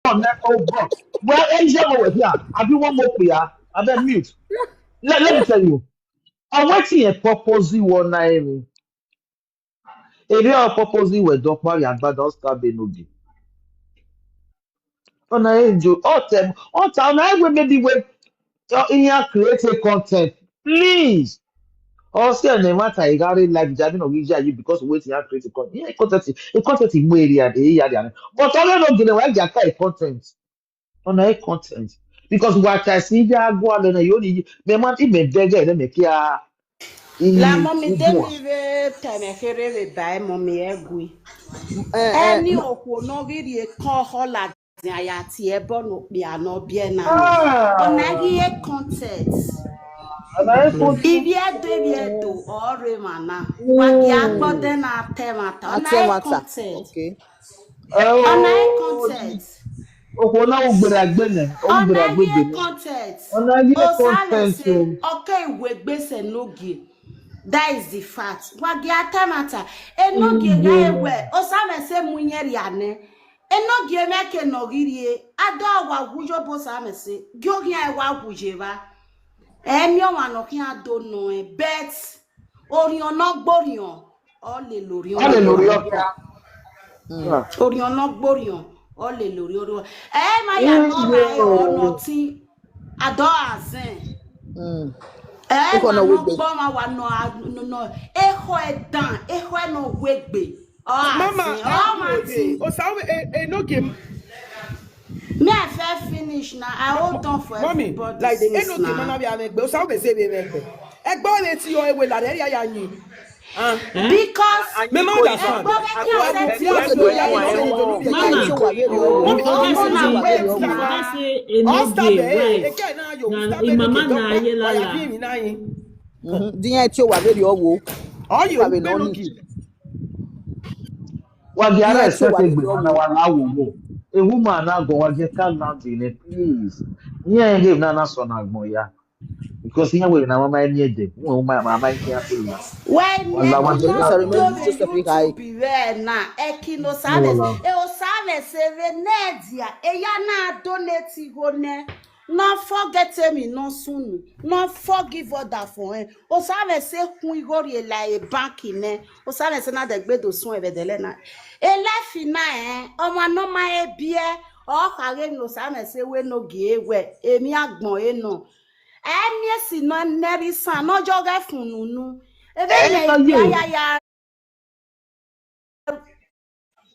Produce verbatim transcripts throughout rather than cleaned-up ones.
on that old box. Well, Asia over here. I do one more prayer. I beg mute. Let, let me tell you. I went here purposely one night. If you are purposely were dog, Mary and Bad, don't start be no be. On a angel. Oh, tell, oh, tell, now we maybe when you here create a content, please. Or say no matter you got it like Jabin or Wija you because wait you create a content. Yeah, content, a content in more area, the area. But all you know, you know, why you carry content on a content because what I see, you go out and you only me man, it may beg, let me care. La mommy, they live time a here by mommy egui. Any okwo no really a call her like Ayati ebo no be no be na. Ona ye content. Ibi edo ibi edo ore mana. Wa ki agbode na temata. Ona ye content. Okay. Ona ye content. Okwo na ugbere agbene. Ugbere Ona ye agbene. Content. Ona ye Osame content. Say okay, we gbese no gi. That is the fact. Wa gi atemata. E no gi ga ewe. Osame say munyeri ane. E no gi eme ke no girie. Ado wa gujo bo same say. Gyo gi e wa guje ba. E mi o wa no ki ado no e bet. Orion no gborion. Ole lori Hallelujah. Orion no gborion. Ole lori Orion. E ma ya no ma e o no ti. Ado azen. Mm. Eh, Iko wa no no wegbe. Gbọ ma wa no a- no no. Eho e dan, eho e no wegbe. Oh, Mama, azen. Oh, Martin. Osawe, e no game. Me I first finish now. I hold on for Mommy, everybody like the since no game, now. Mama, we are make. Osawe say we make. Egbo re ti o ewe la re ya ya yin. Ah, Because me ma understand. Egbo re ti o se ti Mama, o. you forget Mama, say wait you now. All star be again now you star be Mama na aye lala. Yin na yin. Diyan ti o wa very owo. All you Wà mí be lọ́nà. no game. Wagi ara Yeah, expect so egbe what- na wa na wo wo. A woman na go wagi calm down to it, please. Yeah, give na na so na gbon ya. Because here we na mama any day. Wo ma mama any ya pe ya. When Wala wa you jẹ not Sorry, do no, the Joseph YouTube Ikai. Be where now? Ekino Wala. Saves. E o Saves se Venezia. E ya na donate go ne. No forget me no soon. No forgive other for him. O Saves se kun igori la e bank ne. O Saves se na de gbe do sun e bedele na. E life na eh. O ma no ma e bi e. O kare no Saves se we no gi e we. Emi agbon e no. Emi esi no neri san no joge fun nunu. Ebe Eh, ne no, ibi you. Ayaya.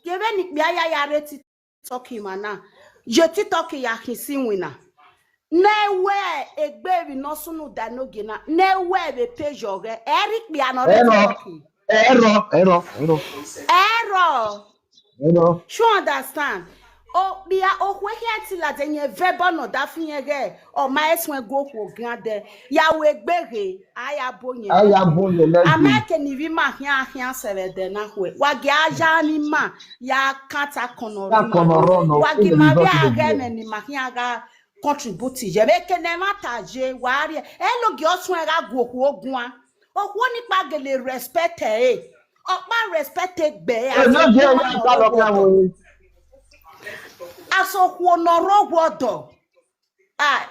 Ebe ni ibi Ayaya re TikTok ma na. Je TikTok ya kin si wina. Ne we egbe bi no sunu da no gina. Ne we be page oge. Eri ibi ano re Eh, no. TikTok. Error, error, error. Error. Error. You understand? O bia o kwe ke ti la de yen vebo no da fin ye ge. O ma eswen go ko gan de. Ya we gbege. Aya bo yen. Aya bo yen lẹ́gbẹ̀ẹ́. Ama ke ni vi ma hian hian sere de na hwe. Wa gi aja ni ma. Ya kata kono Ya ri ma. kono ro no, Wa gi ko ma le bi ro a no. Ge me ni ma hian ga contribute je. Be ke ne ma ta je. Wa ri. E lo gi osun e ga gu oku ogun a. Oku ni pa gele respect e. O pa respect e gbe. E no je ya ka lo ka wo. Aso ku no ro wodo. Ah,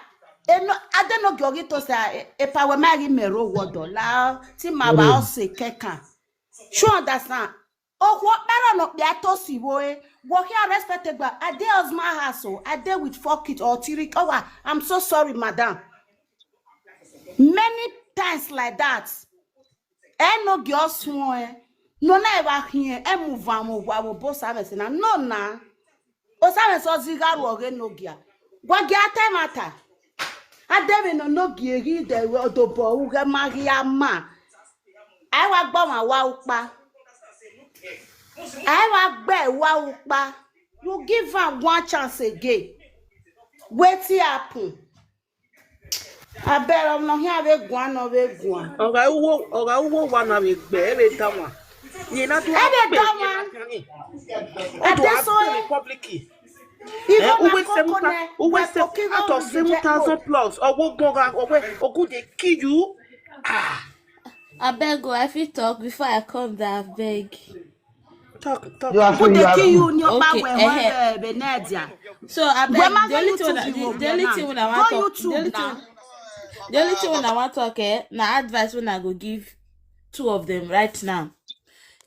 e no, ade no gi ogi to say e pa we ma gi me ro wodo. La ti ma ba o se kekan. You understand? Oku okpara no pe to si wo e. Wo here respect e gba. Ade husband house o. Ade with four kids or three. Oh, wa- I'm so sorry, madam. Many times like that. E no gi osun e. No na e wa hin e mu va mo wa wo bo Saves na. No na. O Saves so ziga ru oge no gi a. Wa gi atemata. Ade me no no gi egi de we odobo u ge ma gi ama. Ai wa gbo ma wa upa. Ai wa gbe wa upa. You give am one chance again. Wetin happen? Abeg, no here we go, no we go. Oga uwo, oga uwo wa na we gbe, e we da wa. Ye na do. E we da wa. Ade so e. Public. Even uwe seven thousand, uwe seven, out of seven thousand plus. Owo gbon ga, owe ogun dey kill you. Ah. Abeg o, I fit talk before I come down, abeg. Talk, talk. You are Who free, you dey are kill free. You ni opa Okay, we eh, we be Nadia. So I beg, the only thing wey I wan talk, the only thing wey I wan talk, eh, na advice wey I go give two of them right now.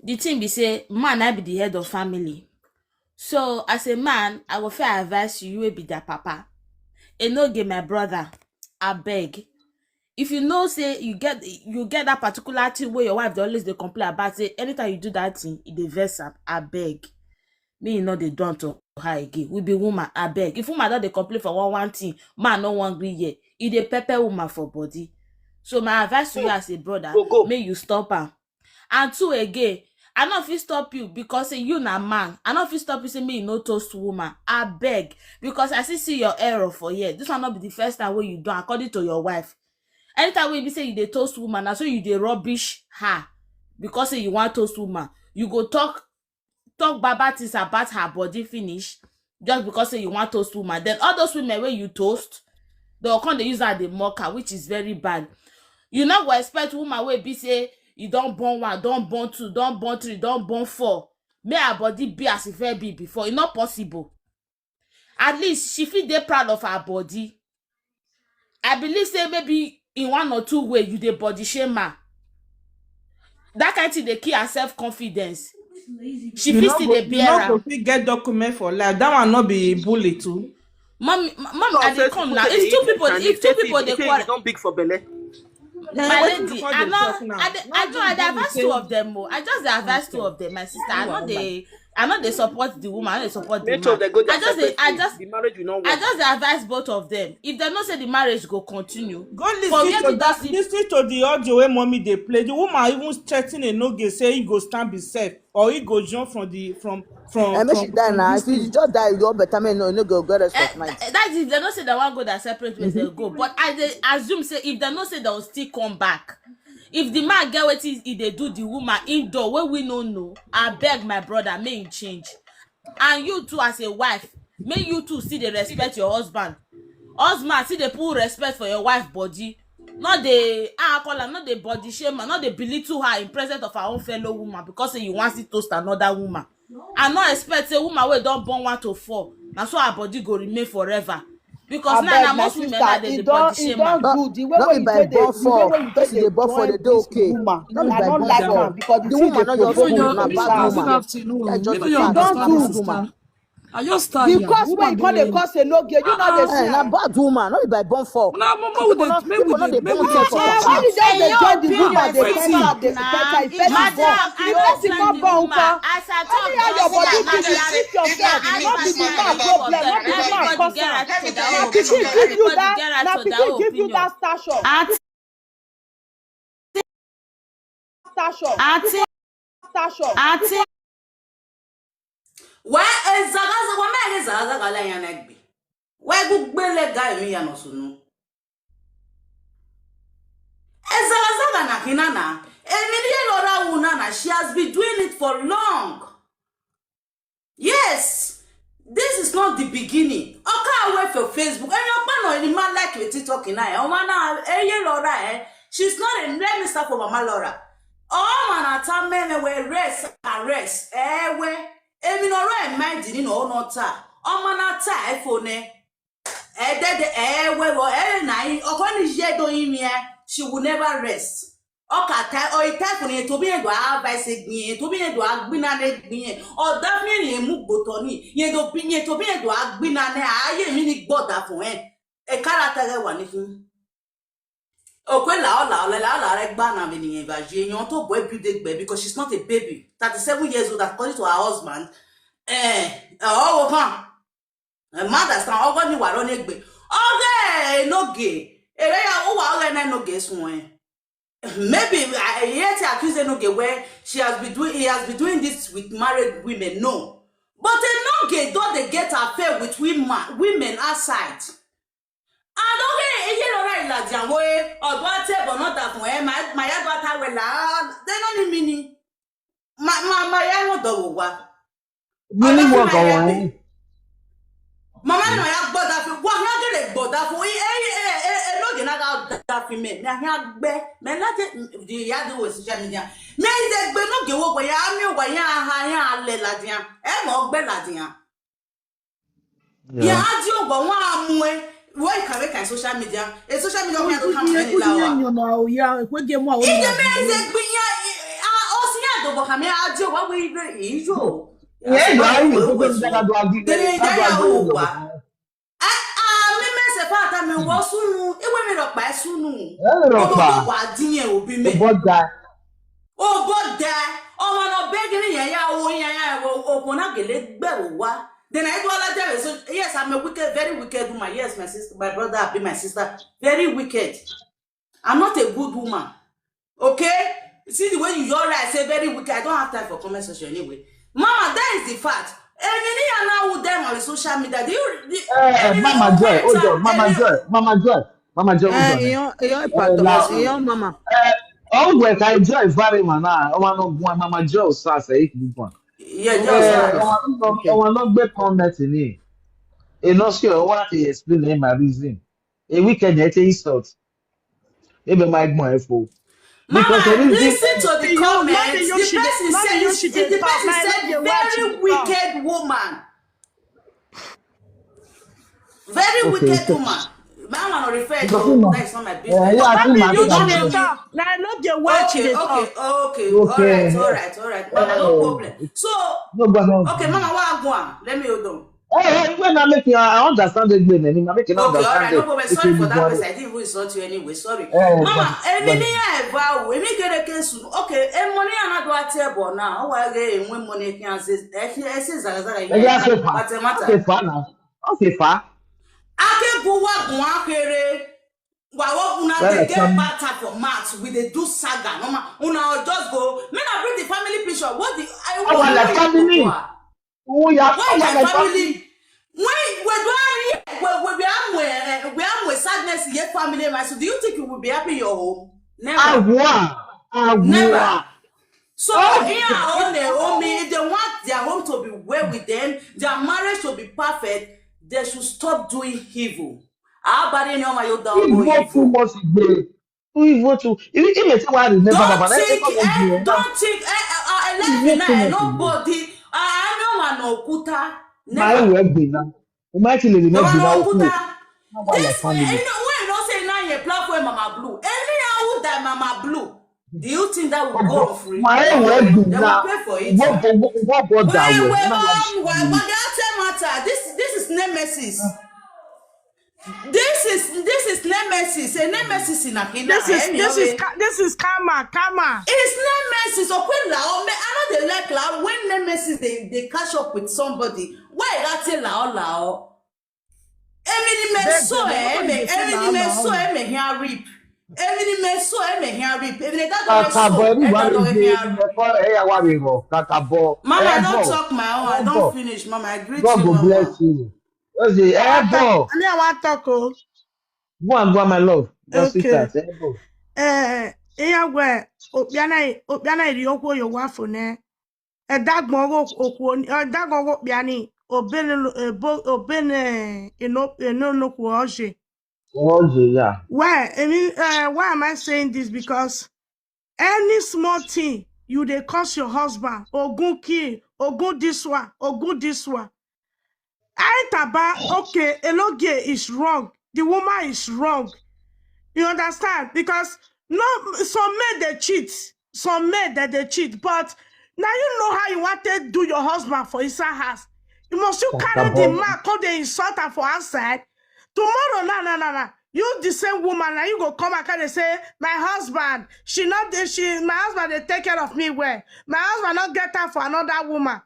The thing be say, man na be the head of family. So as a man, I go fit advise you, you wey be their papa. Enoge, my brother, abeg, if you know say you get you get that particular thing wey your wife dey always dey complain about, say anytime you do that thing, e dey vex am, abeg, make you no dey do am to her again. We be woman, abeg. If woman don dey complain for one one thing, man no wan gree hear, e dey pepper woman for body. So my advice to you as a brother, make you stop am. And two again, I no fit stop you because say you na man. I no fit stop you say make you no toast woman, abeg, because I still see your error for here. This one no be the first time wey you do am, according to your wife. Anytime wey e be say you dey toast woman, na so you dey rubbish her because say you wan toast woman. You go talk talk bad bad things about her body finish just because say you wan toast woman. Then all those women wey you toast, dem go come dey use am dey mock her, which is very bad. You no go expect woman wey be say you don born one, don born two, don born three, don born four, make her body be as e first be before. E no possible. At least she fit dey proud of her body. I believe say maybe in one or two way you dey body shame her. That kind thing dey kill her self confidence. She fit still dey bear am. You no go fit get document for life. That one no be bully too. Mommy, mommy, I dey come now. If two people, if two people dey quarrel, don big for belle. My lady, I no, I dey, I no, I dey advise two of them o. I just dey advise two of them, my sister. I no dey, I no dey support the woman. I no dey support the man. I just dey, I just, the marriage will not work. I just dey advise both of them. If they know say the marriage go continue, go listen to the audio wey mommy dey play. The woman even threaten Enoge say he go stab himself or he go jump from the, from, from. And make she die now. If you just die, you don better. Make no, no go get rest of mind. That is, if they know say they wan go their separate ways, they go. But I dey assume say if they know say they will still come back, if the man get wetin he dey do the woman indoor wey we no know, abeg, my brother, make him change. And you too, as a wife, make you too still dey respect your husband. Husband, still dey put respect for your wife body. No dey, ah, call am, no dey body shame am, no dey belittle her in presence of her own fellow woman because say you wan still toast another woman. I no expect say woman wey don born one to four, na so her body go remain forever. Because now na most women now dey body shame am. No be by born four, person dey born four, they dey okay. No be by born four. The woman no just provoke, na bad woman. Just bad woman. I just stand here. Because when you come dey cause Enoge, you no dey see. Na bad woman, no be by born four. People no dey born four. Why you just dey join the woman dey pepper, dey pepper, if person born, if person come born, nko? Only how your body fit, you treat yourself. No be the man problem, no be the man cause am. Na pikin give you that, na pikin give you that stature. Aunty, aunty, aunty. Wa ezagaza, wa me ezagaza ga la yana gbe. Wa gu gbele ga mi ya no sunu. Ezagaza ga na kinana. Emilie Lora Unana, she has been doing it for long. Yes, this is not the beginning. Oka away for Facebook. And your man or any man like you TikTok in I. Oh, man, eh, ye Laura, eh. She's not a, let me start for Mama Laura. Oh, man, I tell men we rest, arrest. Eh, we. Emi no right mind, you know, no ta. Oh, man, I tell iPhone, eh. Eh, de, de, eh, we, we, eh, na, oh, when is ye doing me, eh? She will never rest. Ọ ka ta, ọ ita fun yen to bi yen do a ba se gbin yen, to bi yen do a gbin na ne gbin yen. Ọ da fi yen mu gboto ni, yen do bi yen to bi yen do a gbin na ne a ye mi ni gboda fun en. E kara tere wa ni fun. Okwe la ola ola la ola re gba na mi ni yen ba je yan to boy build egbe because she's not a baby. Thirty-seven years old according to her husband. Eh, oh, kan. Eh, mothers na ogo ni waro ni egbe. Oge Enoge. Ere ya uwa oge na Enoge sun eh. Maybe I yet accuse Enoge where she has been doing, he has been doing this with married women. No. But Enoge don dey get affair with women, women outside. And oge eye lora iladian wo e, odo ate bono da fun e, ma, ma ya do ata we la, they no need meaning. Ma, ma, ma ya no do wo wa. Mama no ya gboda fun, wa na gele gboda fun. E, e, e, e, e, no de na ga da fun me. Me ya gbe. Me na te, di ya do wo social media. Me is a gbe no ge wo gbe ya, me wa ya ha ya le la dia. E mo gbe la dia. Ya adio gwa nwa amue. Why can make a social media? A social media can come any lawa. Onye nyo na oya ekweghị mụ ahụ. Ije meze gbinya. Ah, osi ya do baka me adio wa we ibe ijo. Yeah, you are in the program that I do agree. Dere ya o wa. Ah, ah, me me se fa ta me wo sunu. Ewe mi ro pa sunu. Ẹ lọ pa. Wa diye obi me. Bọ́dà. O bọ́dà. Ọmọ na begiri ya ya o ya ya o ko na gele gbe wa. Then I do all that there. So yes, I'm a wicked, very wicked woman. Yes, my sister, my brother, be my sister, very wicked. I'm not a good woman. Okay? See the way you your right say very wicked. I don't have time for comment section anyway. Mama, that is the fact. Emily and I would them on social media. Do you? The, Eh, Emily Mama don't Joy, write hold her- on, Mama Emily- Joy, Mama Joy, Mama Joy, hold Eh, on. iyo iyo Eh, ipato la- iyo mama. Eh, oh, we can Joy very man. Ah, ọmọ no gwa Mama Joy sa se ikugwa. Yeah, Eh, just ọmọ no- ọmọ no gbé comment ni. E no sure what he explain in my reason. A wicked yet insult. Ebe my gbon efo. Because Mama, the reason listen to the Iyo, comments. not the The Yoshide- person not the said, Yoshide the talk, person na said, Yoshide watch very the talk. Wicked woman. Very Okay, wicked so- woman. That one refer Because to no. That is not my Eh, business. yeah, But I think you my don't business. know Talk. Na no dey watch Okay, the okay, talk. okay, Okay. all right, all right, all right. Mama, no Eh, problem. So, No, go on. Okay, Mama, what go on? Let me hold on. Eh, when I make you, I understand the way. I make you Okay, all right, understand no it. Problem. It's Sorry in for the that body. Person. I didn't even insult you anyway. Sorry, Eh, Mama. but- Emi ni ya eva o. Emi kere kesu. Okay, e money another table now. How are they? When money can say, eh, eh, say zaga zaga. Eh, yeah, so far. But the matter. Okay, far now. Okay, far. Ake go wa gun akere. Wa wo una Well, dey get um, bad time for maths. We dey do saga. No ma, una just go. Me na bring the family picture. What the? I Our, like, family. Oh, yeah, Why our, my like, family? When we do we we we are we are we sadness in your family, my so do you think you will be happy in your home? Never. Awa. Awa. Never. So Oh. here on their home, if they want their home to be well with them, their marriage to be perfect, they should stop doing evil. Abari ni ọmọ yóò dán ọmọ Igbo too evil. much Igbo. Too evil too. If you say why I remember Don't Baba, think, that's eh, don't think, eh, eh, eh, Igbo eh, too much Igbo. Nobody, ah, I know an okuta. My way be now. Umachi le No remember one now. okuta. How about your This way, family? you know, when you don't say now you plan for Mama Blue. Anyhow that Mama Blue. Do you think that will go on free? My way be They now. will pay for it. What what what what Well, that way? well, Now, um, well, but the other matter, this this is nemesis. This is this is nemesis. A nemesis in Akina. This is this is Anyway, ka- this is karma, karma. it's nemesis. So when lao, me, I know they like lao. When nemesis they, they catch up with somebody, why that say lao lao? Emily me Beg so them, eh, nobody me dey say Emily lao, me lao. So eh, me here rip. Emily me so eh, me here rip. Emily that Ah, don't ka so boy, eh, everybody that don't dey here rip. record, eh, yeah, what we go. Kaka boy. Mama, I Eh, don't boy. Talk my own. I Eh, don't boy. Finish, Mama. I greet God you, go Mama. Bless you. Ozi, eh, boy. I mean, I want talk. Oh. Go and go on my love. Your Okay. Sweetheart, eh, boy. Eh, iya gwe opiana opiana iri okwu oyo wafo ne. Edagbo ogo okwu oni- edagbo ogo piani obene ebo obene eno eno no ku oje. Ozi, yeah. Why? I mean, uh, why am I saying this? Because any small thing you dey curse your husband, ogun kill, ogun this one, ogun this one. Aitaba, okay, Elogie is wrong. The woman is wrong. You understand? Because no, some men they cheat, some men that they cheat. But now you know how you want to do your husband for inside house. You must you carry the man come dey insult her for outside. Tomorrow, na na na na. You the same woman, now you go come and kind of say, my husband, she not dey- she my husband they take care of me well. My husband not get her for another woman.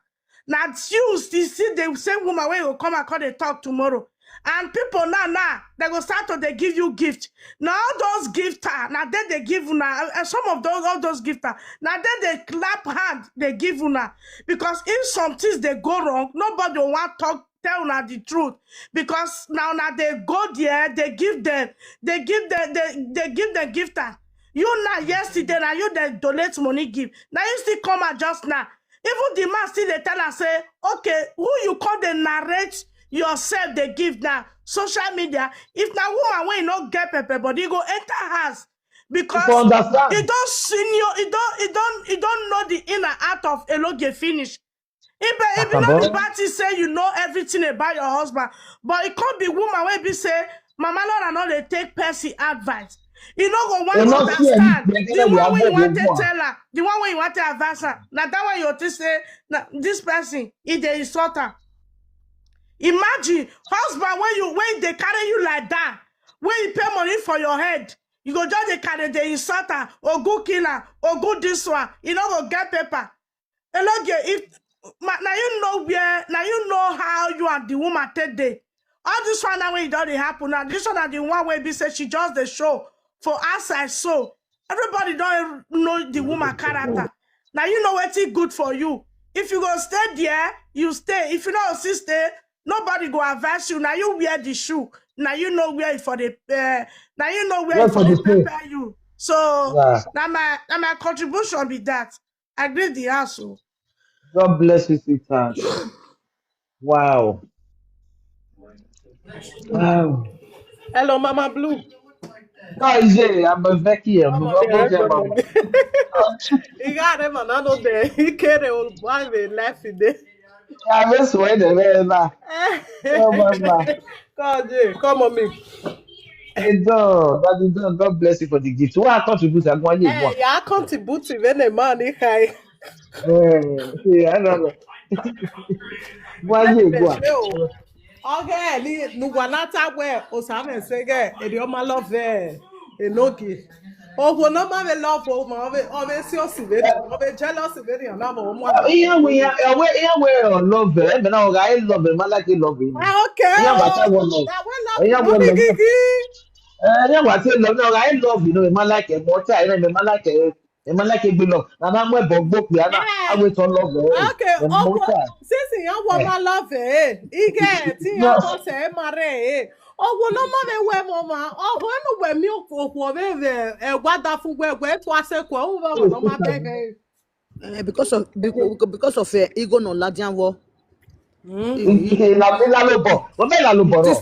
Now you still see the same woman where you come and call they talk tomorrow. And people now now they go start to they give you gift. Now all those gift are now then they give you now and some of those all those gift are now then they clap hand they give you now because if some things they go wrong, nobody want talk tell una the truth because now now they go there they give them they give them they, they give them gift am. You now yesterday now you dey donate money give now you still come out just now. Even the man still dey tell am say okay who you come dey narrate yourself dey give now social media if na woman wey no get pepper body go enter house because You understand? E don senior e don e don e don know the in and out of Eloge finish. If e be not the bad thing say you know everything about your husband, but it can't be woman wey be say Mama Laura no dey take person advice. You no go want to understand the one wey you want to tell her, the one wey you want to advise her. Now that one you think say, now this person, if they insult her. Imagine husband when you when they carry you like that, when you pay money for your head, you go just dey carry the insult her, or go kill her, or go this one. You no go get paper. Enogie, if now you know where, now you know how you and the woman take day. All this one now when it already happen now, this one na the one wey be say she just dey show for outside, so everybody don't know the woman character. Now you know what's good for you. If you go stay there, you stay. If you no see stay, nobody go advise you. Now you wear the shoe. Now you know where for the uh, now you know where for the prepare you. So now my now my contribution be that. I greet the house. Oh. God bless you, sweetheart. Wow. Wow. Hello, Mama Blue. No, Ije, I'm a Becky. I'm a Becky. He got him another day. He carried on one way left in there. I just went there. Oh, Mama. God, come on me. Hey, God, that is God. God bless you for the gift. What I contribute, I'm going to Yeah, I contribute when a man is high. Yeah, I don't know. Why you go? Oge ni nugwanata we osame sege eri oma love enogi. Owo no ma we love o ma we o we si osi we o we jealous we ni na mo mo. Iya we ya we iya we o love e me na o ga e love e ma like e love e. Ah okay. Iya ba ta wo love. Na we love. Iya we love. Eh, iya wa ti love na o ga e love you know e ma like e mo ta e me ma like e. Ema like egbe love. Na na mwe bo gbo pe ana. Awe to love. Okay, owo. Sisi yan wo ma love eh. Ige ti yan ko se mare eh. Owo no mo me we mo ma. Owo enu we mi oku oku we we e wa da fun we we to ase ko o we no ma be eh. Because of because of uh, ego no ladian wo. Ìlàlóbọ̀, wọ́n bẹ́ẹ̀ làlóbọ̀ rọ̀.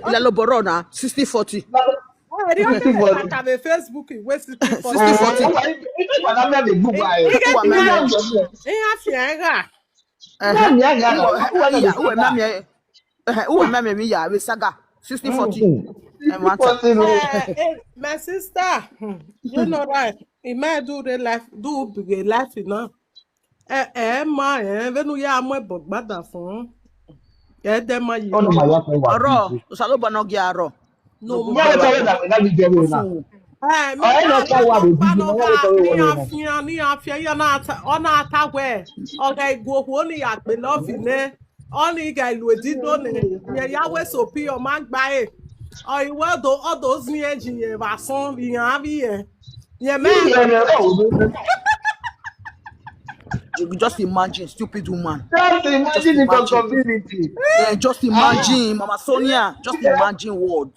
Ìlàlóbọ̀ rọ̀ na sixty forty. Eri ọjọ́ ìpàtàkì Facebook ìwé sixty forty. Sixty forty. Ìpàdà mẹ́rin gbogbo ayé. Ìgbà tí wọ́n ń fi ẹ̀ rà. Uwe mami ya we saga sixty forty. My sister, you know right. It might do the life, do the life, you know. Ẹ ẹ ma ẹ venu ya mo ebo gbada fun. Ẹ de ma yi. Ọ̀nà màá yá fẹ́ wà. Ọ̀rọ̀ Osalobo no gi arọ. No mo. Wọ́n lè tọ́wé dàgbé láti jẹ́ wọ́n náà. Ẹ mi ò tọ́wé dàgbé láti jẹ́ wọ́n náà. Ní àfihàn ní àfihàn yẹn náà ta ọ̀nà àtàwẹ̀ ọ̀gá ìgò òhun ní àgbè lọ́ọ̀fì náà. Ọ̀nà ìgà ìlú èdìdó ni yẹn yáwé sòpí ọmọ àgbáyé. Ọ̀ìwé ọ̀dọ̀ ọ̀dọ̀ ó sì ń yẹn jìyẹn wà sán ìyàn á rí yẹn. Yẹn mẹ́rin. You just imagine stupid woman. Just imagine the community. Yeah, just imagine Mama Sonia. Just imagine what.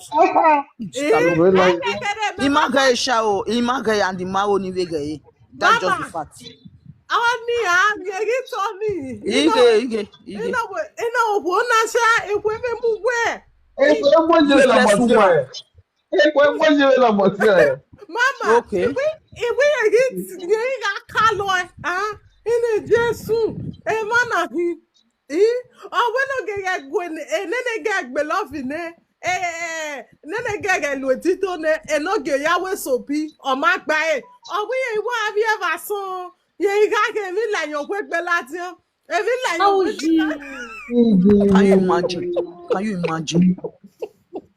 Imagine show. Imagine and the Mao ni we get. That's just the fact. Àwọn ní àárín èyí tó ní. Ige, ige, ige. Iná òwò náà ṣe ìwé mímú wẹ̀. Èso ó gbójú lọ mọ̀ sí ẹ̀. Ekwe mmoja na mmoja. Mama, okay. Iwe iwe yegi tinye ga kalo eh. Ah, ine Jesu. E mana hi. Eh, awe no ge ge gwe ne, e ne ne ge gbe love ne. Eh, eh, ne ne ge ge lo tito ne, e no ge ya we so bi, o ma gba e. Awe ye wa abi e va son. Ye ga ge mi la yo gbe gbe la ti o. Ebi la yo. How is she? Can you imagine? Can you imagine?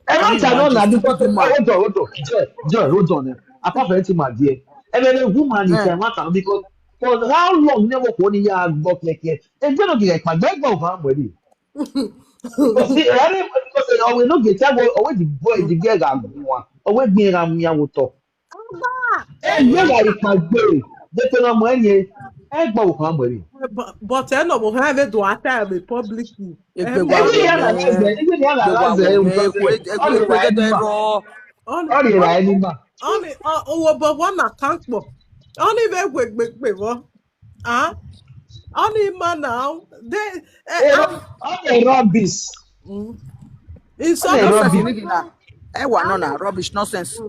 Ẹ má jà náà nàbí kó tó máa hold on hold on Joy Joy hold on ẹ apart from anything ma di ẹ ẹ bẹ woman is a matter because for how long ní ẹwọ kò ní yà á gbọ́ kẹ̀kẹ́ ẹ gbẹ náà kìkẹ pàgbẹ gbọ ọba àmọ rí. Ọwọ́ inú gèsè ọwọ́ ìdìbò ìdìbò ẹ̀rọ àgùn wa ọwọ́ ìgbìn ẹ̀rọ àmúyàwó tọ̀. Egbe la ikpagbe. Dete na mo enye. Egba o kan mori. But e no mo ha ve do ata e public. Egbe wa. Egbe ya na ze. Egbe ya na ze. Egbe egbe egbe ro. Ori ra eni ma. Oni owo bo wa na kan po. Oni ve gbe gbe gbe vo. Ah. Oni ma now. They eh, okay rubbish. Insult. Ẹ wà náà na rubbish nonsense.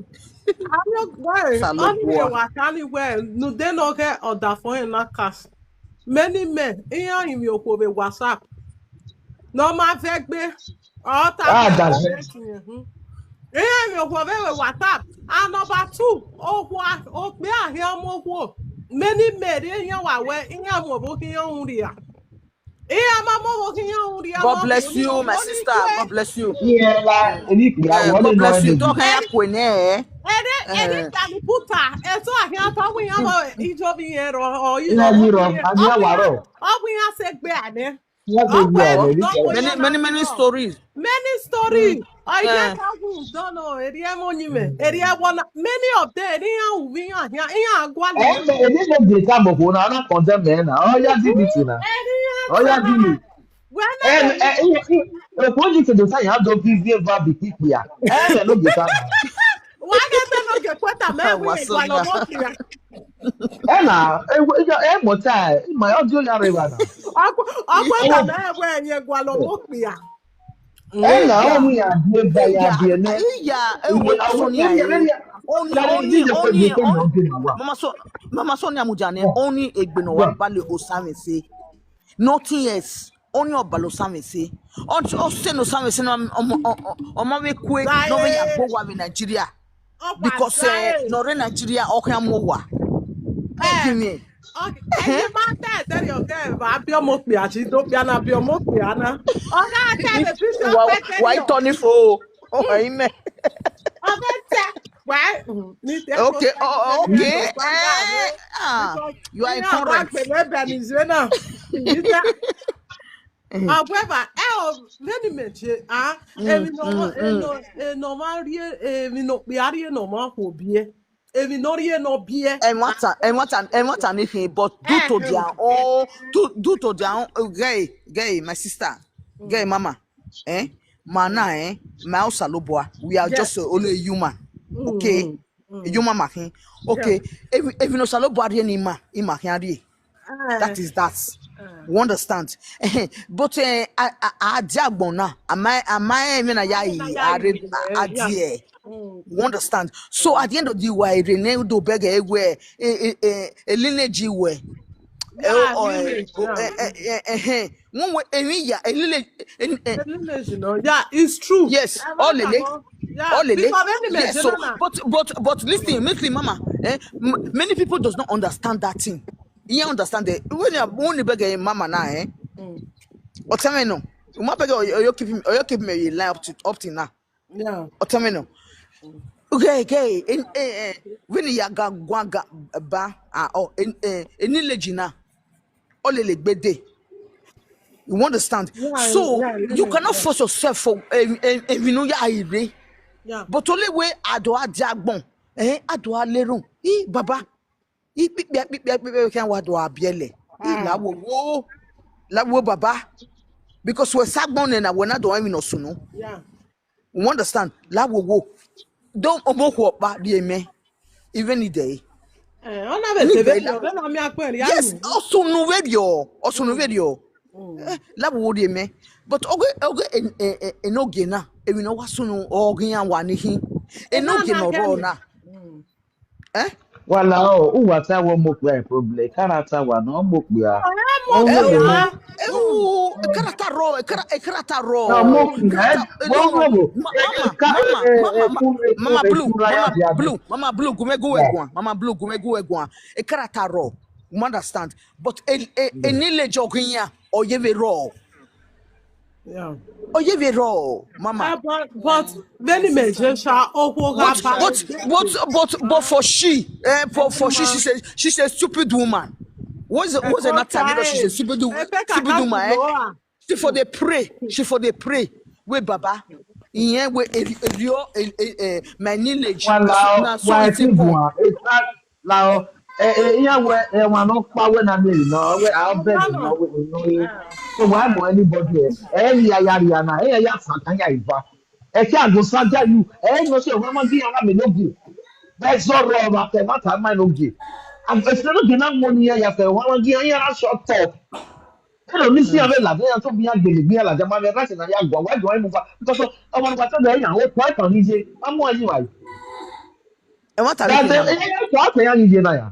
Anywhere, anywhere, anywhere. No, they no get order for him not cast. Many men, ihe anyị mi okwu be WhatsApp. Normal vegbe. Ọta Ah, be that's ọta tinye. Hmm. Ihe anyị mi okwu be we WhatsApp. And number two, okwu a- okpe ahịa m okwu. Many men, ihe wa we, ihe m bụ ihe nri ya. Ihe ama m bụ ihe nri ya. God bless you, my sister. God bless you. Ihe la enikpe ya Eh, wọle God na bless you. ọdị. Don't have kwenye. Ede, ede Eh. kaliputa. Eso ahịa ta wi ya mo ijo bi yen ro. O yi Ihe anyị rọ, anyị awarọ. Ọ bụ ya se gbe ane. Ihe dị ugbu a Ọkwa nwere ebe ike. ọ bụ Many, ya many, na- many stories. Many stories. Mm. I Eh. get a wound, don't know. Eri emo nyime. Eri emo na. Many of them. Eri ya ubi ya ya ya agwa Eh, na. eh, eh, this is the time of when I condemn men. Oh, yeah, give it to now. Eri ya. Oh, yeah, give it. When Eh, I eh, eh, eh, eh, what you say, the time you have to give you back the people, yeah. Eh, no, the time. Why get no get kweta me we Wasonya. gwalo mo kira. Eh, na, eh, eh, eh, mo time, my audio ya rewa na. Agwa agwa na me we ye gwalo mo kira. Eh, na, oh, me ya, be, be, ya, be, ne. Iya, ewe Sonia. Only, only, only, only. Mama so, Mama Sonia Mujane. Only egbe no wa bale osame se. Nothing else. Only obalo same se. On o se no same se no ọmọ ọmọ we kwe no we ya go wa we Nigeria. Because eh, no re Nigeria o kan mo wa. Eh, okay. Ẹyin máa tẹ̀ ẹ́ tẹ́lẹ̀ ọ̀gá ẹ̀ bá bí ọmọ pè àti tó bí aná bí ọmọ pè aná. Ọ̀gá ẹ̀ tẹ́lẹ̀ bí sọ pé tẹ́lẹ̀. Why turn it for? Oh, amen. Ọ̀gá ẹ̀ tẹ́ why? Mm, ní tẹ́ kó Okay, tẹ́ oh, kó okay. tẹ́ kó tẹ́ Eh, ah, you are Ní àwọn correct. Àgbẹ̀lẹ̀ bẹ̀rẹ̀ ní ìṣe náà. Ní tẹ́. However, ẹ ò lẹ́nu méje á èmi náà wọ́n èèyàn máa rí èmi náà pé á rí èèyàn máa kò bí ẹ èmi náà rí èèyàn bí ẹ. And what a, and what an, and what an if but due Eh, to eh, their own, due, due to their own, uh, gay, gay, my sister, gay mama, eh, mana, eh, my house alobua. We are Yes. Just uh, only a human, okay? A human making, okay. If if you know salobua any ma, in making that is that. You understand? But uh, I I I diagbona. Am I am I even a yai? I I dear. You understand? So at the end of the way, Rene do beg a way a lineage way. Yeah, lineage, yeah. One way, a lineage. Lineage, you know. Yeah, it's true. Yes, all lele. Yeah, All lele. Because any Yes, mention so na- but but but listen, listen, mama. Eh, m- many people does not understand that thing. You understand that when you when you beg a mama now, eh? Or tell me no. You might beg or you keep him or you keep me line up to up to now. Yeah. Or tell me no. Okay, okay. In eh, eh, when you ga gwa ga ba ah oh in eh in legina. Olele gbede. You understand? Yeah, So yeah, yeah, you cannot yeah. Force yourself for eh eh eh, you know yeah ire. Yeah. But only way ado adiagbon. Eh ado alerun. Eh baba. Eh pipe pipe pipe kan wa do abiele. Eh lawo wo. Lawo baba. Because we sagbon na we na do even osunu. Yeah. You understand? Lawo wo. Don't omo ko pa di eme. Even the day. Eh, ona be te be na mi akpere ya. Yes, osunu we dio. Osunu we dio. Eh, lawo wo di eme. But oge oge en en en oge na. Ebi no wa sunu oge ya wa ni hin. En oge no ro na. Eh? Wala o, uwa ta wo mo pe problem. Character wa no mo pe a. Ewu, ekarata ro, ekara- ekarata ro. No, mo pe a. Ekarata- Wo mo mo. Ma- Mama, mama, mama, mama, mama blue, mama blue, mama blue, gume guwe gwan, mama blue, gume guwe gwan. Ekarata ro. You understand? But a a a knowledge oginya or yeve ro. Yeah. Or yeve ro, mama. Uh, but but many men just sha okwo But ga but but but but for she, eh, for for she, she says she's a stupid woman. What's the, what's the matter? She's a stupid wo- stupid woman. Eh? She for the pray. She for the pray. Wait, Baba. Yeah, we if if you eh, eh, eh, my lineage. Wala Na o, so wa it's ti important. Bua. It's not la o. Eh eh iya we eh wa no pa we na me no. We I beg no we no. So why mo anybody else? Eh ya ya ya na. Eh ya sa kan ya iva. Eh ki ago sa ja you. Eh no se wa mo gi ara mi logi. Be so ro ba te ma ta ma logi. Am e se no gi na mo ni ya ya fe wa mo gi ya na short talk. Hello, mi si ave la ya to bi agbele bi la jama me rati na ya gwa wa gwa mu fa. Because o wa gwa to be ya o ko to ni je. Amu ayi wa. And what are That you eh doing? eh ko to ya ni je na ya.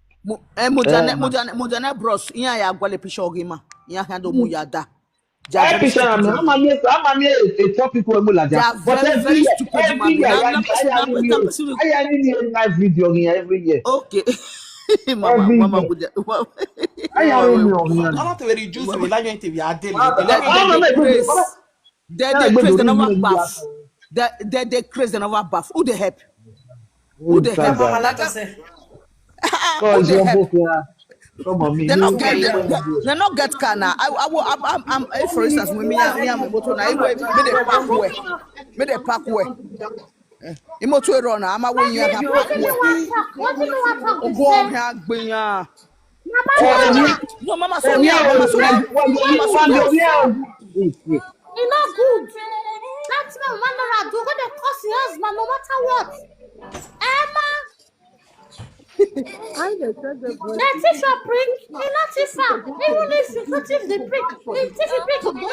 Mo- eh, Mojane, Mojane, Mojane Bros, ihe a ya agwala picture gị ma. Ihe ahụ do mụ ya da. They are Hey, very Pishara, stupid. I'm a mere, I'm a mere a topic when we like They are that. But very, every very year, stupid every man. year, Now, I now, I now, am now, new. see, I am new in my video here every year. Okay. Mama, Every mama, year. Mama, I am new. Mama, Yeah. How to reduce the language to be added. Ah, The ah, Then language ah, they no, no, craze. no. Then No, they no, craze, no, they no, never no, no. baff. They, they, they craze, they never baff. Who they help? Who they is that help? guy? Mama Lata say, Cause Who they your help? book here. Come on, me. They You not you get you they, want to do. they not get car now. I I will I'm, I'm, I'm eh, for instance, when me and me and my motor now, I will me they park where, me they park where. Imo to run. I'm a way you have park where. Go on here, bring here. Mama Oh, Sonia, yeah, No, Mama Sonia, Mama Sonia, Mama Sonia. yeah. e no good. That man, man, no, I do go dey curse your husband no matter what. Emma, I dey check the voice. the teacher prick, he not teach am. Even if you go teach the prick, he teach the prick. Mama,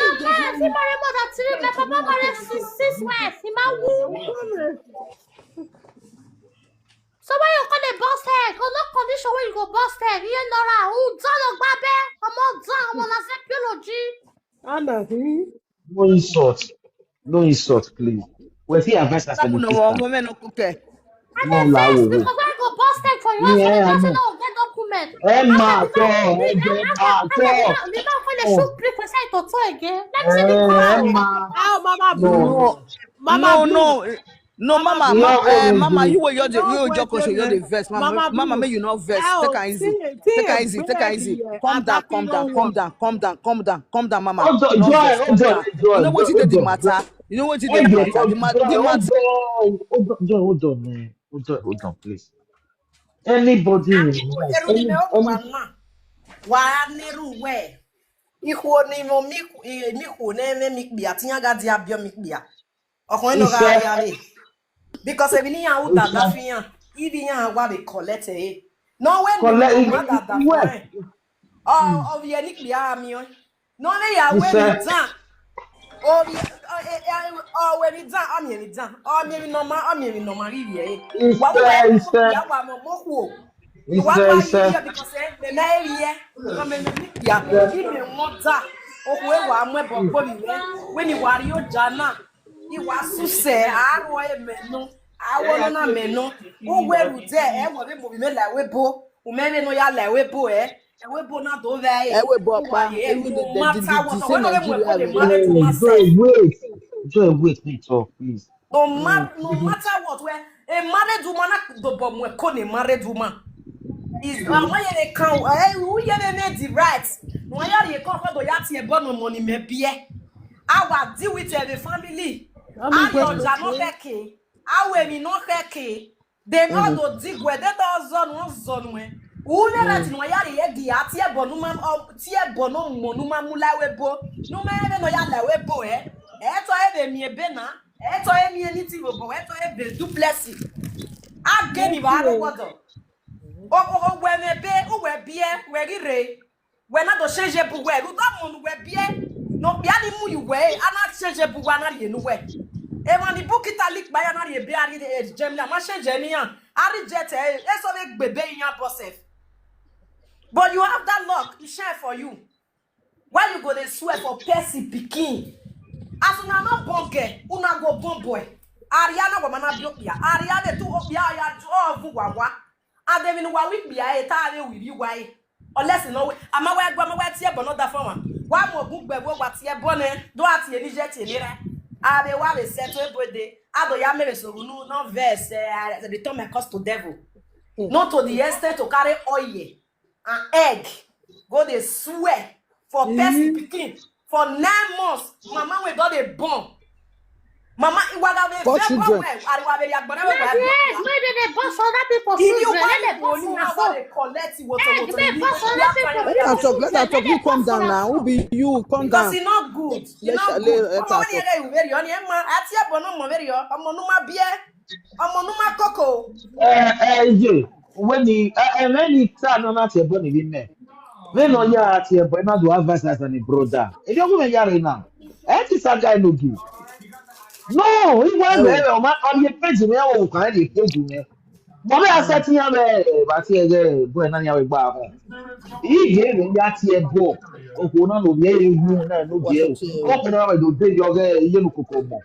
he marry more than three, my papa marry six, six wives. He So why you call the boss head? Go no condition where you go boss head. You know, who don't look babe? I'm all done. I'm on a psychology. Anna, hmm? No insult. No insult, please. We fit advise us Tapu no education. wo women no kuke. And No, then la, vex wo, wo. Because why you go boss head for your Yeah, I husband? know. No get document. Emma, After so, the Emma, so. They don't call the shoot brief for side to two again. Let me see the Eh, crowd. Emma. How Mama No. Bruno? Mama No, Bruno. no. No, mama, No, ma, uh, no, mama, no. you were your No, you were wait, your question, wait, you're the wait. verse. Mama, Mama mama, Bruno. may you not verse. How? Take her easy. See, Take her see, easy. bring Take her her easy. here. Calm down, Adapi calm no down, calm work. down, calm down, calm down, calm down, mama. Hold on, No Joy, vex, calm hold on, down. Joy, You know what you hold did the on. matter? You know what you Hey, did the Joy, matter? The hold matter, the on, matter. hold on, hold on, Joy, hold on, man. Hold on, hold on, please. Anybody in Eru life, ni any, me oku wa any, ma. Wa neru we. Ihu ni mo mi ku, eh, mi ku ne me mi kpia. Tinya ga dia bio mi kpia. Ọkùnrin náà Iṣẹ́. Ga ya re. Because èmi ní yàn ó dàda Iṣẹ́. Fi hàn. Ibi yàn wà be collect ẹ̀. No way ni Collect mo it, má it, dàda it fún work. Ẹ̀. Ọ ọ yẹ ní kpia mi o. No way ya we mi Iṣẹ́. Dàn. Ọ ọ we mi Dàn. Ọ mi mi Dàn. Ọ mi mi nọ ma. Ọ mi mi nọ ma rí yẹ. Iṣẹ́, Wà wọ́n wẹ̀ iṣẹ́. Yà wà mọ̀ mọ́ kú o. Ìwà Iṣẹ́, wà iṣẹ́. Yẹ because ẹ̀ mẹ̀ mẹ̀ rí yẹ. Ọmọ mi mi kpia. Ibi wọn dà. Okùn ẹ̀ wà mọ́ ẹ̀ bọ̀ kó mi rẹ̀. Wẹ́n ni wà á rí ó jà náà. Ìwà súsẹ̀ àárọ̀ ẹ̀ mẹ̀nu. Àwọ̀ náà mẹ̀nu. Ó wẹ̀rù jẹ́ ẹ̀ wọ̀ bí mo bí mi là wé bó. Ùmẹ́rẹ́ náà yà là wé bó ẹ̀. Ẹ̀ wé bó náà tó rẹ̀ ẹ̀. Ẹ wé bó pa. Ẹ̀ Even no the, the, matter the, what. the Ọ̀gbọ́n same náà wẹ̀ mọ̀ Nigeria ẹ̀ kó lè we má lè dey. tó má Joy, sẹ̀. wait. Joy, wait, wait, talk, please. No ma no matter what, where a married woman at the bomb where call a married woman. Is uh, why they can eh who you may make the right. Why are you come for the yati a born money may be. I will deal with the family. Let me I get your the jano keke. I will me no keke. They know the dig where they don't zone one zone where. Who never did why are you the yati a bonuma or tia bono monuma mula webo. No man no ya la webo eh. Eh to eh be me bena. Eh to eh me anything webo. Eh to eh be duplex. Ageni ba no water. O o o we me be o we bie we rire. We na do change bu we. Ru do mo nu we bie. No bia ni mu yu we. Ana change bu we na ye nu we. E ma ni bu kita lik ba ya na ye be ari de e jem na ma change ni an. Ari jet e e so be gbebe yan bosef. But you have that luck. It shine for you. Why you go dey swear for person pikin? As una no born girl, una go born boy. Ariana go mana bi opia. Ariana too opia ya too ovu wawa. And then wa wi bia e ta re wi bi wa e. Unless no we. Ama wa gba ma wa tie bo no da fun wa. Wa mo gu gbe wo wa tie bo ne. Do atie ni je tie ni re. Abe wa be set we bo de. Ado ya mere so nu no verse. Eh, I return my cause to devil. Not to the extent to carry oil and egg go dey swear for person pikin for nine months. Mama wey don dey born. Mama iwaga dey Four very children. Well. Ariwa dey yagbara wey Yes, dey yes, where they dey boss other people If you children? want Where they to boss go una now so? go dey collect woto Eh, woto they you boss you other have people to Let her talk, let her talk. You calm down now. Who be you? Calm Because down. e no good. E Let's no let, good. let her Ọmọ talk. yẹn lè wúwo rí ọ ní ẹ mọ àti ẹ̀bọ̀ náà mọ̀ wẹ́rẹ́ ọ ọmọ ọdún má bí ẹ ọmọ ọdún má kókò. Eh, eh, Ije, when he, eh, eh, when he tell no na tie boy ni me. When no ya tie boy na do advice as a brother. If you go me ya re na. Eh, this a guy no give. No, he want me. O ma on the page me o kan the page me. Mo be accept yan be ba ti e ge boy na ya we gba ho. He dey me ya tie boy. O ko na no be e wu na no be e. O ko na we do dey yo ge ye no koko mo.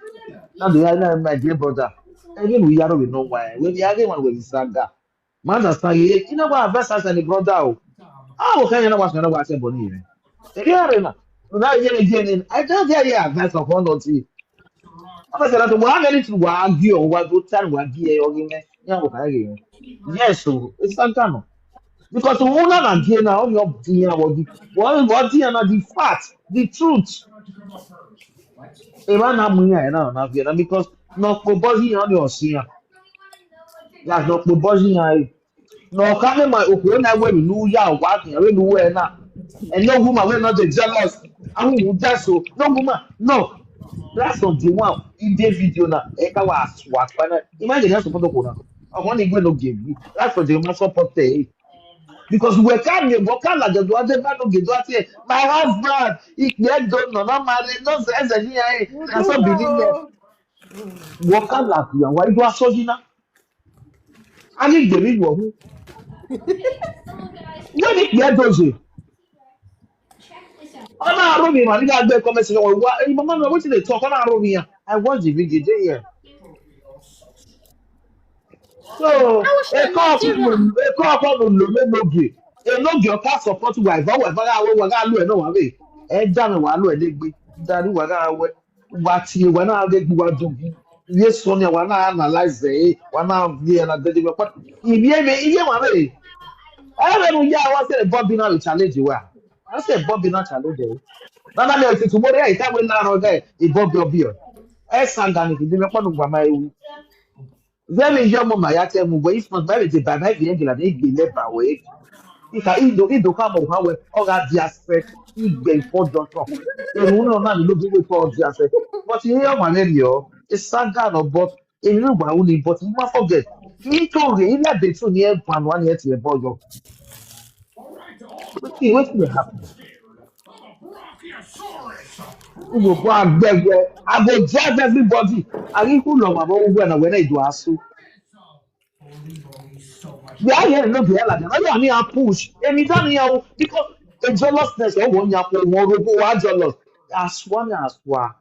Na do ya na my dear brother. Even we are we no why. We are going with saga. Man understand you. You know what advice as a brother o. Ah, o kan yana wa na wa tie boy ni re. E re na. Na ye ni je ni. I don't hear your advice of one or two. Ọmọ sọ̀rọ̀ tó wàá mẹ́rin tí wàá gé ọ̀ wá tó tán wàá gé ẹ ọ̀gẹ́ mẹ́ ní àwọn kàá gé ẹ. Yes o, it's Santana. Because òun náà nà gé náà, ó ní ọ̀ dín yẹn wọ́n di. Wọ́n wọ́n dín yẹn náà the fact, the truth. Ẹ bá náà mú yẹn náà náà fi ẹ̀ náà because náà pé bọ́ọ̀lù yẹn ni ọ̀sìn yẹn. Yà náà pé bọ́ọ̀lù yẹn ẹ̀. Náà ká ní ma òkú ó náà wẹ̀ mí ní yà wá kìí wẹ̀ ní wẹ̀ náà. And no woman wey no dey jealous. Àwọn òun jẹ́ so. No woman, no. That's on the one in the video now. Ẹ ká wà wà pẹ́ẹ́nẹ́. Imagine yẹn support ọkùnrin náà. Ọkùnrin ní ìgbẹ́ ló gé bí. That's on the one support ẹ̀. Because we can't be we can't like the one that no get what say. My husband, he get done no no marry no say say ni eh. Na so be ni eh. Waka lafiya, wa ido aso yina. Ani gbemi wo hu. When it get doze. Ona aro mi ma ni ga gbe comment section wa. Eh, mama, no, wetin dey talk? Ona aro mi ya. I watch the video dey here. So, e ko ko no, e ko ko no no no ge. E no ge o ka support wa, wa wa ga we wa ga lo e no wa we. E da mi wa lo e de gbe. Da ni wa ga we. Wa ti wa na de gbe wa do. Yes, Sonia, wa na analyze e, wa na ye na de de pa. Ibi e me, iye wa we. E be no ya wa se Bobby na challenge wa. I say Bobby na challenge e. Na na me ti tomorrow e ta we na ro ge. E Bobby obi o. E sanga ni ki de me pa no gba ma ewu. Very young mama ya tell me, well, if not, maybe they buy my vehicle and they be left away. If I indo indo come on how we all got the aspect, he be for doctor. The one on man look good for the aspect. But you hear my name yo, it's sanga no but e no gba uni but you must forget. Me to re ila be too near one one yet your boy yo. Wetin wetin dey happen? Ugbo agbegbe, I go drive everybody. I think who love my boy when I when I do asu. Yeah, yeah, no be like that. I mean, I push. Emi don ya because a jealousness. Oh, one ya for one robo, one jealous. Aswa na aswa.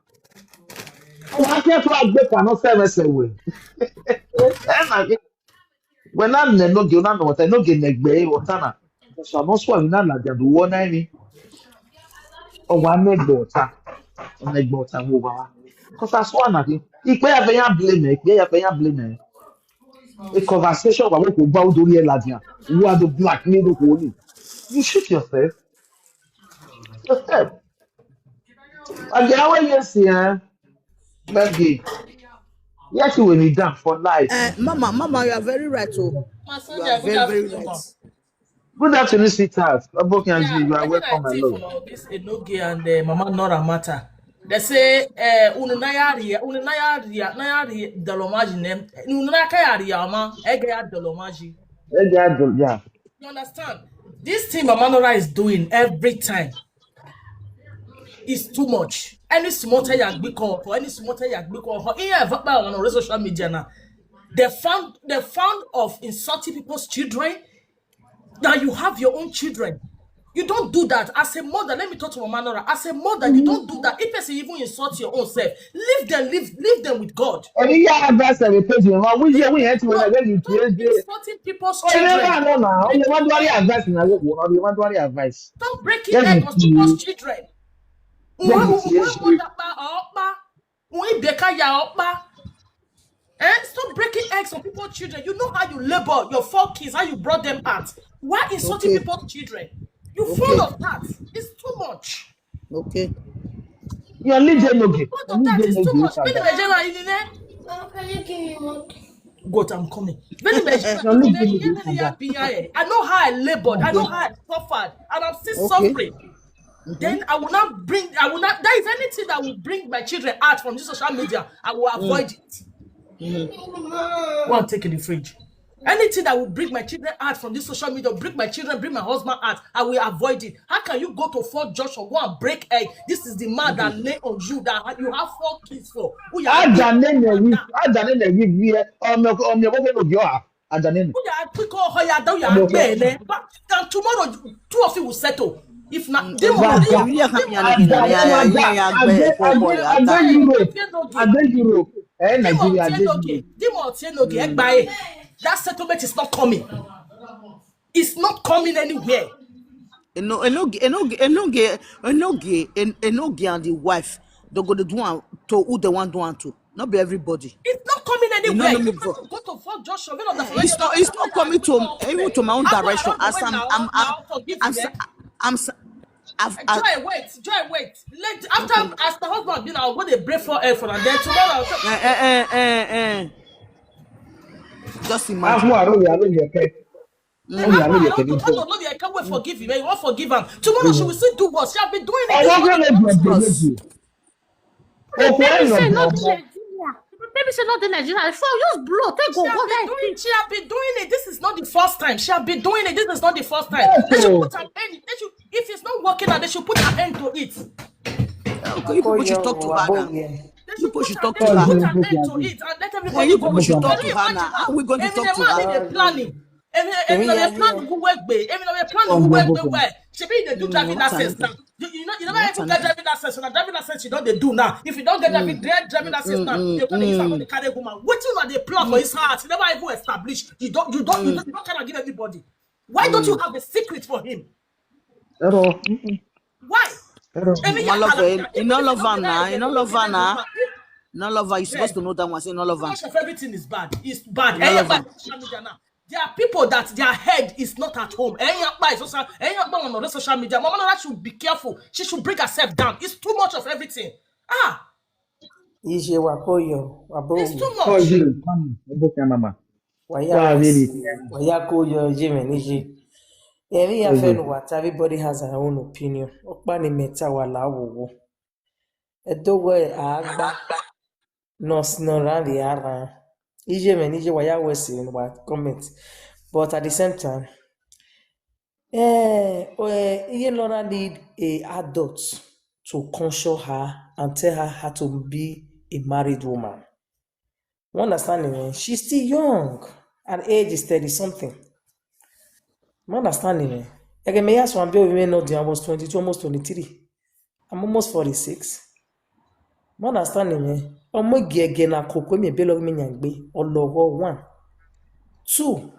Wa ke to agbe pa no se me se we. When I ne no ge na no te no ge ne gbe o ta na. So no so na la ja du wo na mi. O wa ne gbo ta. O ne gbo ta wo wa. Because I swear na ki. Ipe ya fe ya blame, ipe ya fe ya blame. A conversation wa wo ko gba odori e la dia. Who are the black me do ko ni? You shoot yourself. Yourself. Again, how are you see eh? Maggie. Yes, you will be down for life. Uh, Mama, Mama, you are very right. Oh, My you soldier, are good very, very afternoon. right. Good afternoon, sweetheart. Aboki and Yeah, you, you are wetin I welcome see along. For this Enoge and uh, Mama Nora matter. They say uh, unu na ya ria, unu na ya ria, na ya ria dolomaji nem. Unu na ka ya ria ma, ege ya dolomaji. Yeah, yeah, yeah. You understand? This thing Mama Nora is doing every time is too much. Any small thing ya gbiko, for any small thing ya gbiko, for here ever on social media now. The fount, the fount of insulting people's children. Now you have your own children. You don't do that as a mother. Let me talk to Mama Nora. As a mother, you don't do that. If person even insult your own self, leave them, leave, leave them with God. Any year advice and the page, you know, we hear we hear to when I get you Stop P S D. Insulting people's Oh, you children. never know now. You want to advice and I go. You want to advice. Stop breaking Let egg me on see. People's children. Let me see. Eh? Stop breaking eggs on people's children. You know how you labor, your four kids, how you brought them out. Why insulting Okay. People's children? You Okay. full of that. It's too much. Okay. You leave them okay. What of that is too much. Many Nigerian in there. Goat, I'm coming. Many Nigerian in there. I know how I labored. I know how I suffered, and I'm still Okay. suffering. Then I will not bring. I will not. There is anything that will bring my children out from this social media. I will avoid it. Go and take in the fridge. Anything that will bring my children out from this social media, bring my children, bring my husband out, I will avoid it. How can you go to Fort Joshua, go and break egg? This is the man that lay on you, that you have four kids for. Who you are Ajanene we, Ajanene we we. Um, um, you go no go. Ajanene. Who you are quick or how you are down, you are there, eh? But then tomorrow, two of you will settle. If not, they will Wow. they will- Area they come will- here again. Yeah, yeah, yeah, yeah, Agbẹ yeah, yeah, yeah. Agbẹ Europe. Agbẹ Europe. Eh, Dimo Nigeria. Otienoge, Dimo Otienoge, Egbaye. That settlement is not coming. It's not coming anywhere. Eno- Enoge, Enoge, Enoge, Enoge, En- Enoge and the wife, they go to do one to who they want do one to. Not be everybody. It's not coming You know, anywhere. no You me have go. to go to Fort Joshua. When on the It's not. It's not coming to even to my own direction. As I'm, I'm, I'm, I'm, s- I'm, s- I've, I, Joy, wait, Joy, wait. Let after as the husband been, I'll go to pray for her for and then tomorrow. I'll talk. eh, eh, eh, eh, eh. Just Afu imagine. aro ya lo ye pe. Then after I don't know, no, no, I can't wait forgive him. You won't forgive him. Tomorrow she will still do what? She have been doing it. Ọwọ́ This fẹ́ lọ morning. bọ̀ ọ̀gbọ̀n méjì. Òkú Baby ẹ̀yìn say no ọ̀gbọ̀n dey ọ̀gbọ̀n. Nigeria. Baby say no dey Nigeria. If I use blow, take She go have go been there. doing. She have been doing it. This is not the first time. She have been doing it. This is not the first time. They should put an end. They should, if it's not working out, they should put an end to it. Okay, you people should talk to her now. They should Push you talk to Put her. an end to it and let everybody go. Push you talk Can to you her imagine? Now. How we going to Eminem talk to man her? Dey planning. Eminem Eminem dey plan who wey gbe. Eminem dey plan who wey gbe well. Shebi you dey do driving license now. You, you know you never even get driving license. So na driving license you don dey do now. If you don get driving get driving license now, you come dey use am dey carry woman. Wetin una dey plan for inside heart? You never even establish. You don you don you don you don carry am give everybody. Why don't you have a secret for him? Error. Why? Error. Any Mo love yakala- her. You no love her now. You no love her now. No love her. You're supposed to know that one. Say no love Too her. much of everything is bad. It's bad. No love Everybody her. Social media now. There are people that their head is not at home. Ẹ̀yin apá social, ẹ̀yin apá on social media. Mama Nola should be careful. She should bring herself down. It's too much of everything. Ah, Ije wa koyo, wa it's bowu. too How is much. it? Fine. Okay, mama. Waya Wow, wasi, really? waya koyo, Jimmy, Nije. Eri ya Okay. fenu what everybody has her own opinion. Okpa ni meta wa la wowo. Edo we agba. No snoran di ara. Ije me Nije waya wasi in wa comment. But at the same time, eh, eh, Iye Lora need a adult to console her and tell her how to be a married woman. You understand me? She's still young. Her age is thirty something. You understand me? Like me, yes, one baby may not do almost twenty-two, almost twenty-three. I'm almost forty-six. You understand me? Omo gege na koko me belo me nyangbe. Ologo one. Two.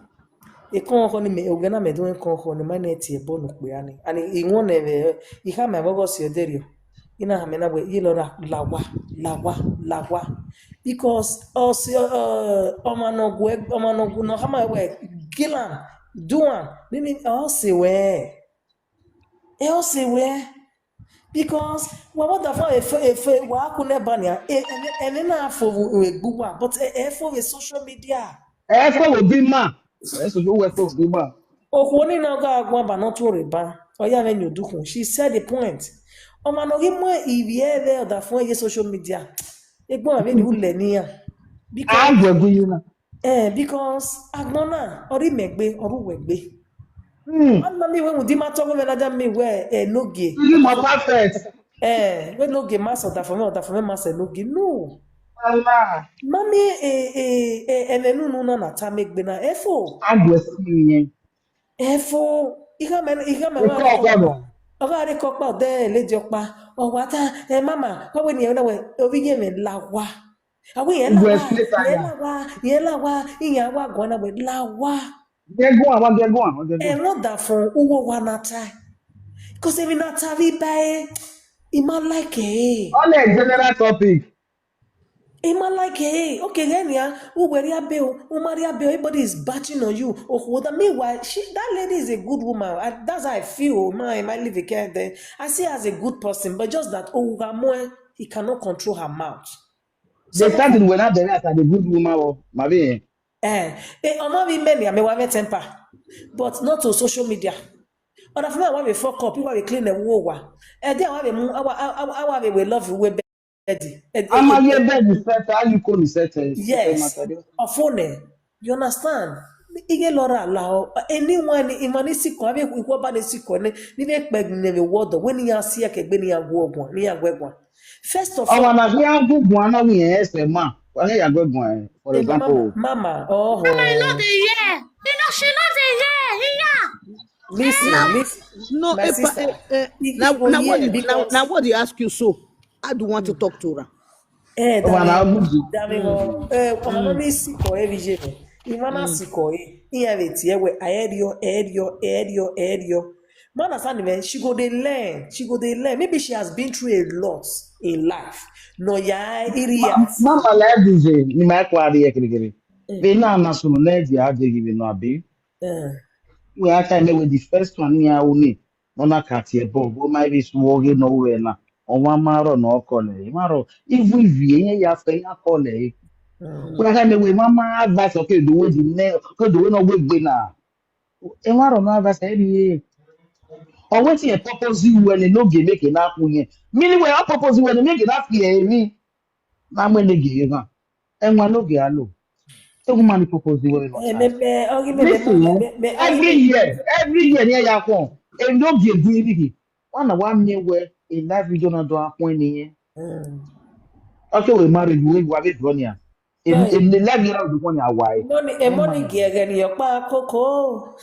E kon ko ni me ogena me don kon ko ni ma na tie bo no pe ani. And e won e e ha me bogo si oderio. Ina ha me na we yi lo ra lawa lawa lawa. Because o si o ma no gu o ma no gu no ha ma we gilan duan ni ni o si we. E o si we. Because wa what the fuck if if wa ku ne bania e e na fo we gbuwa but e e fo we social media. Ẹ fọ wo bí mà. Ẹ sọ fún wẹ fọ bí mà. Okwu onye na-aga agwa ba n'otu ụrịba ọya menye odukwu. She said the point. Ọmanọghị mụ ibi ebe ọdafụ onye social media. Egbo ma beni ule ni ya. Because Àgbẹ̀gùn yìí náà. eh because agbona ọrụ megbe ọrụ wegbe. Hmm. Anna mi we mudi ma tọgọ me na ja mi we eh n'oge. Ní mo perfect. Eh we n'oge ma so ọdafụ me ọdafụ me ma so n'oge no. Allah. Mami eh eh eh ene nunu na na ta megbe na efo. Àgbẹ̀sí yẹn. Efo ihe mere ihe mere Ikọ̀ ọ̀gbọ́dọ̀. Ọ ga-arị ka ọkpa ọdọ ele dị ọkpa ọwa taa eh mama ọ bụ na ya na we obi ya me lawa. Awi ya Igwe lawa split ya anya. Lawa ya lawa ihe awa gọ na we lawa. Gẹ́gùn àwọn gẹ́gùn àwọn gẹ́gùn. Ẹ̀rọ dà fún owó wa na ta. Kò sẹ́mi na ta rí báyìí. Ìmọ̀ like ẹ̀. On a general topic. Ima like hey, okay, then yeah, who were ya bill, who Maria bill, everybody is batching on you. Oh, that meanwhile, she that lady is a good woman. I, that's how I feel. Oh, my, my live again there. I see her as a good person, but just that oh, Ramoe, he cannot control her mouth. They started when I bẹ̀rẹ̀ as a good woman o, màbí yẹn. Eh, eh, ọmọ mi many, I mean, we have a temper, but not on social media. And I feel like we fuck up, people we clean the whole wa. And then we move, our, our, our, we love you, we bed. Eh, eh, A máa yẹ bẹ́ẹ̀ ní sẹ́tẹ̀, á yí kò ní sẹ́tẹ̀. Yes. Ọfone, you understand? Ihe lọrọ ala o. Anyone, imani siko, abi ikwo ba ne siko ne, ni ne pe ne me wodo, when ya si ya ke gbe ni ya gwo gwo, ni ya gwe gwo. First of all, Ọmọ náà fi hàn gúngun anáwó yẹn ẹsẹ̀ máa, wọ́n ní ìyàgbẹ́ gùn ẹ̀, for eh, mama, example. Mama, oh, Mama, you know the year. You know, she know the year. Yeah. Listen, listen. No, My eh, sister, eh, eh, if now, you go now what here, did now, because now what they ask you so? How do you want to talk to her? Eh, Ọmọ náà darling, gúngun. darling, oh, eh, ọmọ mi siko every year. Imana siko eh. Iya veti ewe, aerio, aerio, aerio, aerio. Man, understand me, she go dey learn. She go dey learn. Maybe she has been through a lot in life. No, yeah, iri ya. Mama like this, eh, ni my kwa adi ekirikiri. Be na na sunu na eji adi gibi no abi. Eh. We aka me with the first one ya uni. No na kati e bo, bo my be suoge no we na. Ọnwa maro na ọkọ le. Maro ivu ivi enye ya fe ya kọ le. Mm. We aka me we mama advice okay do we the ne, okay do we no we gbe na. E maro no advice e bi. Or wetin e purpose you when e no ge make e na ku yen. Meaning we a purpose you when e make e na fi e mi. Na me ne ge ga. E nwa no ge alo. E woman ni purpose you when e no. Eh, me, me, oh, me, me, Listen, me, eh, me, me, every year, every year ni ya kon. E no ge gu ibi. One na one me we in life we don't do akwen ni yen. Mm. Okay, we married, we we have it one year. In in the life year of the one year, why? Money, e money giege ni yopa koko.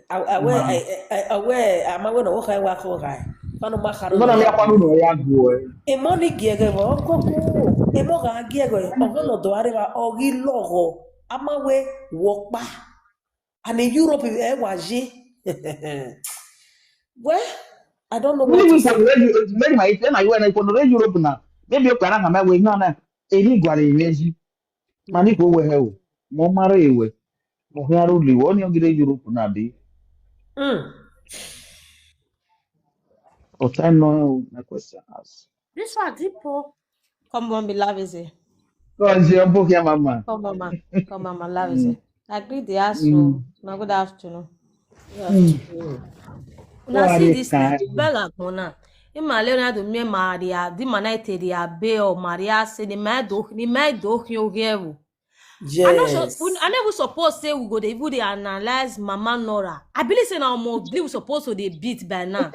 Awe, awe, ama we no wo kai wa ko kai. Fano ma kharo. No, no, me akwa no ya go. E money giege wo koko. E mo ga giege. Ogo no do are wa ogi logo. Ama we wo pa. And in Europe e wa je. Well, I don't know what Many to people say. When you when my when I when I go to Europe now, maybe you can have my way now. Any go are easy. Mani go we hell. Mo mare we. Mo ya ruli. Oni ogire Europe na bi. Mm. O time no na question ask. This one, Dipo. Come on, be love is it. Go on, Jay, I'm poking mama. Come on, ma. Come on, ma. Love is it. I greet the ass. So, now good afternoon. Una see this thing, beg am una. Ima Leonardo me Maria, the man I tell the abe or Maria say the man do the man do you give. I no so Yes. I never suppose say we go dey even dey analyze Mama Nora. I believe say na almost believe we suppose to dey beat by now.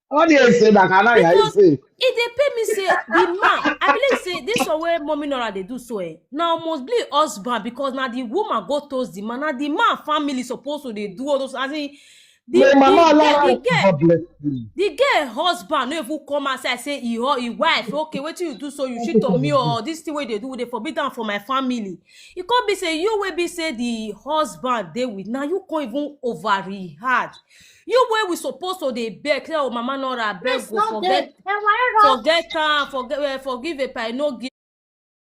What do you say that? Can I Because say? E dey pay me say the man, I believe say this one wey Mommy Nora dey do so eh, na almost believe husband because na the woman go toast the man, na the man family suppose to dey do all those as in the May the mama girl allow the her girl God bless you. the girl husband no even come outside say e hu- e wife okay wetin you do so you cheat on me or this thing wey you dey do we dey forbid am for my family. E come be say you wey be say the husband dey with na you come even overreact. You wey we suppose to dey beg say oh Mama Nora abeg Yes, go no forget dey. Ẹ wá ẹ̀rọ. forget am forget eh, forgive epa I no give